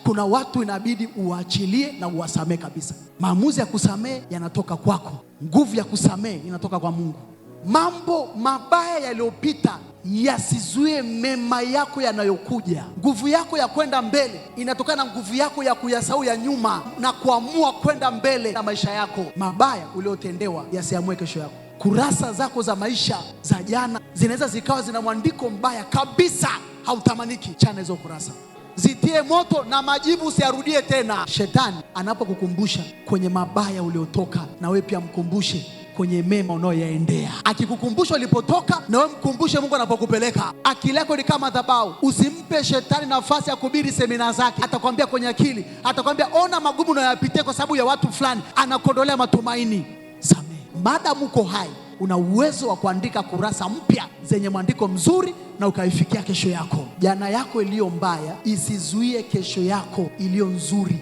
Kuna watu inabidi uwaachilie na uwasamehe kabisa. Maamuzi ya kusamehe yanatoka kwako, nguvu ya kusamehe inatoka kwa Mungu. Mambo mabaya yaliyopita yasizuie mema yako yanayokuja. Nguvu yako ya kwenda mbele inatokana na nguvu yako ya kuyasahau ya nyuma na kuamua kwenda mbele na maisha yako. Mabaya uliotendewa yasiamue kesho yako. Kurasa zako za maisha za jana zinaweza zikawa zina mwandiko mbaya kabisa, hautamaniki. Chana hizo kurasa, zitie moto na majivu usiyarudie tena. Shetani anapokukumbusha kwenye mabaya uliotoka, na wewe pia mkumbushe kwenye mema unayoyaendea. Akikukumbusha ulipotoka, na wewe mkumbushe Mungu anapokupeleka. Akili yako ni kama madhabahu, usimpe shetani nafasi ya kuhubiri semina zake. Atakwambia kwenye akili, atakwambia ona magumu unayoyapitia kwa sababu ya watu fulani, anakondolea matumaini. Samehe maadamu uko hai, una uwezo wa kuandika kurasa mpya zenye mwandiko mzuri na ukaifikia kesho yako. Jana yako iliyo mbaya isizuie kesho yako iliyo nzuri.